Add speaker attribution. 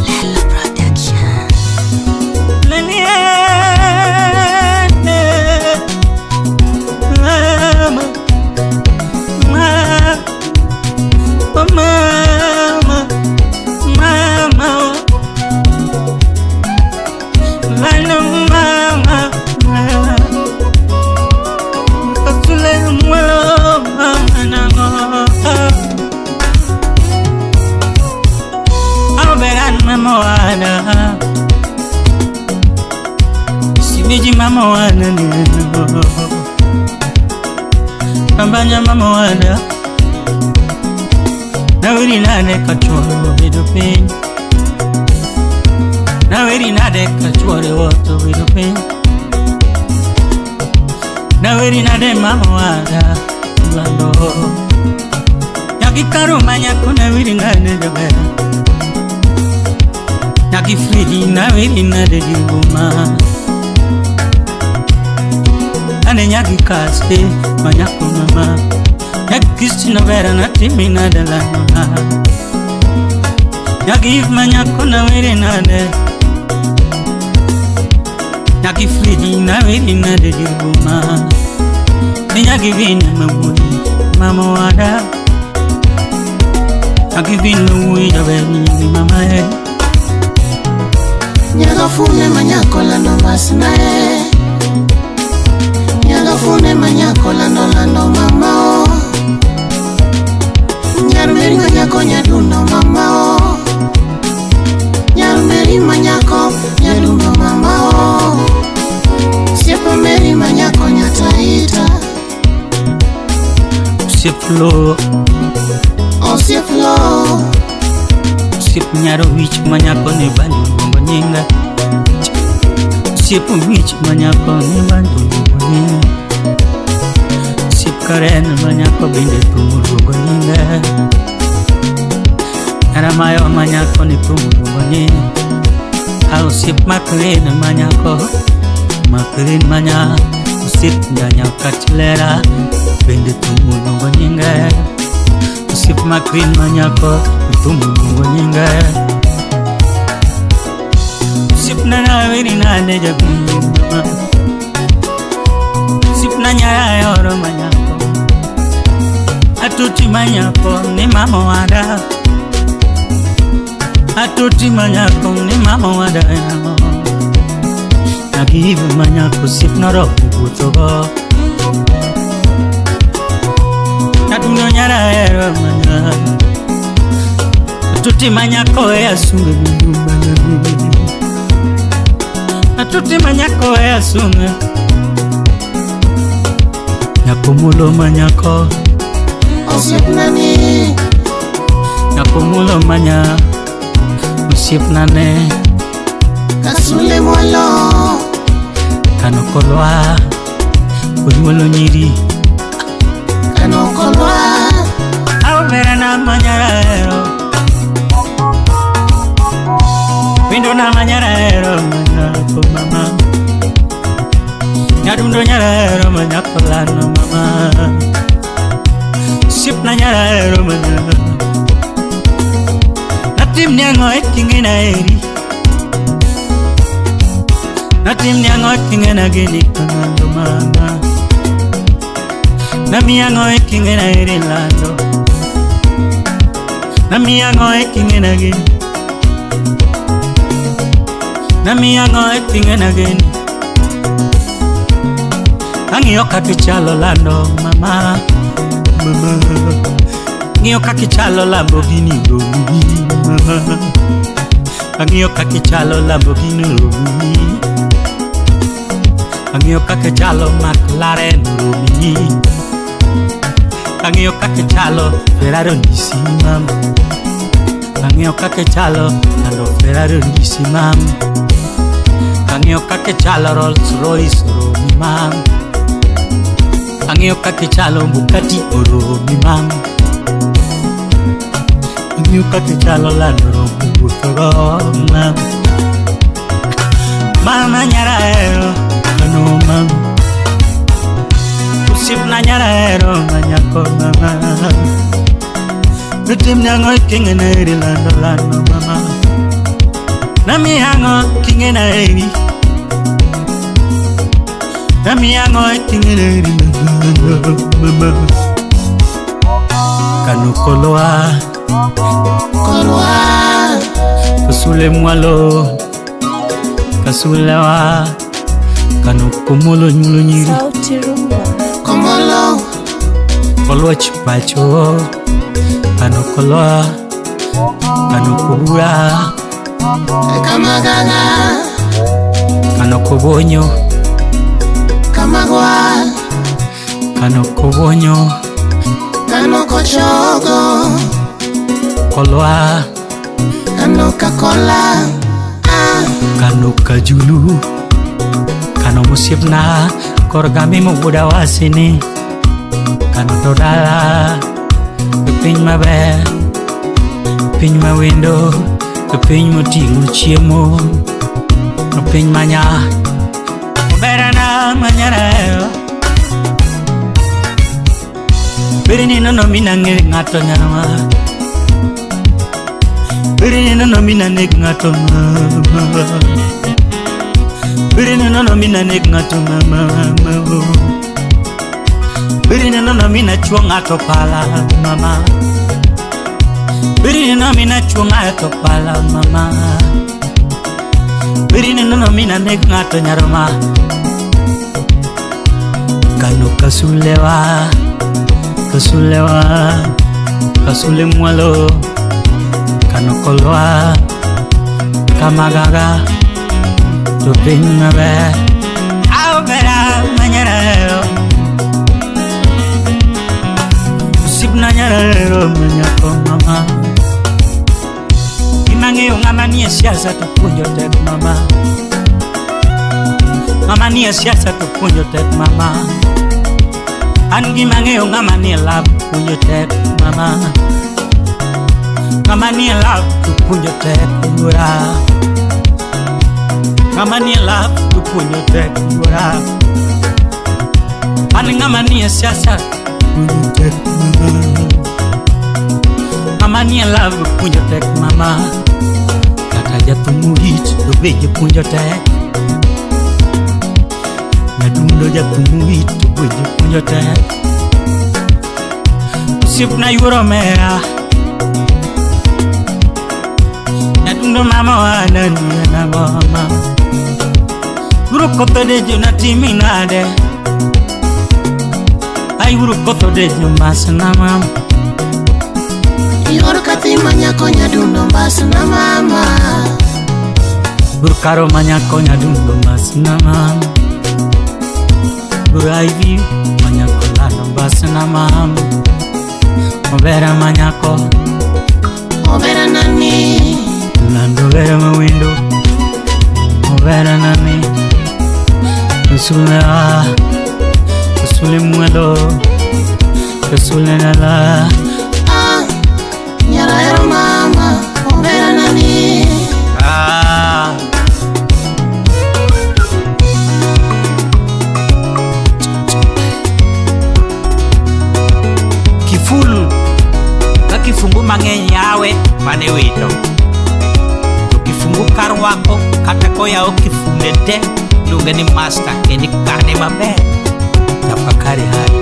Speaker 1: Lala Production.
Speaker 2: Mama, mama, oh mama, mama, oh. Lala mama, mama. Kasule mwelo mama nango. Aberan mama wana. Sibiji mama wana neno. Kambanya mama wana. Nawiri nane kachuore bedo piny. Nawiri nade kachuore woto bedo piny. Nawiri nade mama wana lando. Nyaki karuma nyako nawiri nade jaber. Nyaki fridi nawiri nade diruma. Ane nyaki kaste manyako mama. Nyaki Kristina vera natimi nade lando. Nyaki if manyako nawiri nade. Nyaki fridi nawiri nade diruma. Nyaki vina mawui mama wada. Nyaki vina mawui jaber ni mama e.
Speaker 3: Nyagafune manyako lando masnae. Nyagafune manyako lando lando mama o. Nyarmeri manyako nyadundo mama o. Nyarmeri manyako nyadundo mama o. Siepo meri manyako nyataita.
Speaker 2: Osiep lo,
Speaker 3: Osiep lo.
Speaker 2: osiep nyaro wich manyako ne bando luongo nyinga. Osiep wich manyako ne bando luongo nyinga. Osiep Karen manyako bende thum luongo nyinga. Nyaramayo manyako ne thum luongo nyinga. A osiep Maklin manyako, Maklin manya. Osiep nyanya katlera bende thum luongo nyinga. Osiep Maklin manyako thum luongo nyinga. Osiep na nawiri nade jaber mama. Osiep na nyara yoro manyako. Atuti manyako ni mama wada. Atuti manyako ni mama wada. Nagive manyako osiep noro wuothogo. Nadundo nyara ero manya. Atuti manyako e asunge manya. Atuti manyako e asunge. Nyako mulo manyako.
Speaker 3: Osiep nani.
Speaker 2: Nyako mulo manya. Osiep nane.
Speaker 3: Kasule mwalo.
Speaker 2: Kano kolwa. Onyuolo nyiri.
Speaker 3: Kanokolwa.
Speaker 2: Aobera na manyara ero. Windo na manyara ero manyako mama. Nyadundo nyara ero manyako lano mama. Sip na nyara ero manyako. Natim nyango e kingena eri. Natim nyango e kingena gini kanando mama. Namiango e kingena eri lando. Namiango e kingena gini. Namiango e kingena gini. Ang'iyo kaka ichalo lando mama. Mama. Ang'iyo kaka ichalo Lamborghini romi mama. Ang'iyo kaka ichalo Lamborghini romi. Ang'iyo kaka ichalo McLaren romi. Ang'iyo kaka ichalo Ferrari ondisi mama. Ang'iyo kaka ichalo lando Ferrari ondisi mama. Ang'iyo kaka ichalo Rolls Royce romi mama. Ang'iyo kaka ichalo Bugatti oromi mama. Ang'iyo kaka ichalo lando romi wuothogo mama. Mama nyara ero ano mama. Osiepna nyara ero manyako mama. Tim nang'o kinge na eri lando lando mama. Nami ang'o kinge na eri. Nami ang'o kinge na eri lando lando mama. Kanukoloa
Speaker 3: Kolwa
Speaker 2: kasule mwalo kasulewa kanukumolo nyulo nyiri
Speaker 1: Sauti Rumba.
Speaker 3: Komolo
Speaker 2: kolwa chipacho kanukoloa kanukubura
Speaker 3: Kamagaga
Speaker 2: kanukubonyo
Speaker 3: Kamagwa
Speaker 2: kanukubonyo
Speaker 3: Kanokochogo
Speaker 2: kolwa
Speaker 3: Kanokakola Ah
Speaker 2: kanukajulu kanomosiepna korgami mubuda wasini kanotodala e piny maber piny mawendo e piny moting'o chiemo e piny manya oberana manyarayo berini nono minang'e ng'ato nyarwa berini nono minaneg ng'ato mama berini nono minaneg ng'ato mama mama berini nono minachuo ng'ato pala mama berini nono minachuo ng'ato pala mama berini nono minaneg ng'ato nyaroma kano kasulewa kasulewa kasule mwalo kanokolwa kamagaga to piny maber aobera manyarero osiepna nyarero manyako mama gimang'eyo ng'ama nie siasa to puonjo tek mama ng'ama nie siasa to puonjo tek mama an gimang'eyo ng'ama nie lab puonjo tek mama ng'ama nie lab to puonjo tek wuora ng'ama nie lab to puonjo tek wuora an ng'ama nie siasa puonjo tek mama ng'ama nie lab puonjo tek mama kata jathum orit to bende puonjo tek nyadundo jathum orit to bende puonjo tek osiepna yuoro omera nyadundo mama wananiena mama uro kotho dejo natimi nade ai uro kotho dejo masna mama
Speaker 3: Yor kathi manyako nyadundo mbasna mama
Speaker 2: Burkaro manyako nyadundo mbasna mama Buraivi manyako lando mbasna mama Obera manyako
Speaker 3: Obera nani
Speaker 2: lando bera mawendo Obera nani Kasule a Kasule mwelo Kasule nala
Speaker 3: Ah Nyarahero mama Obera nani
Speaker 2: Ah
Speaker 4: Kiful ka kifungu mang'eny yawe mane wito to kifungu kar wako kata koyawo kifunde te iluonge ni master kendo ikane maber.
Speaker 2: Tafakari haya.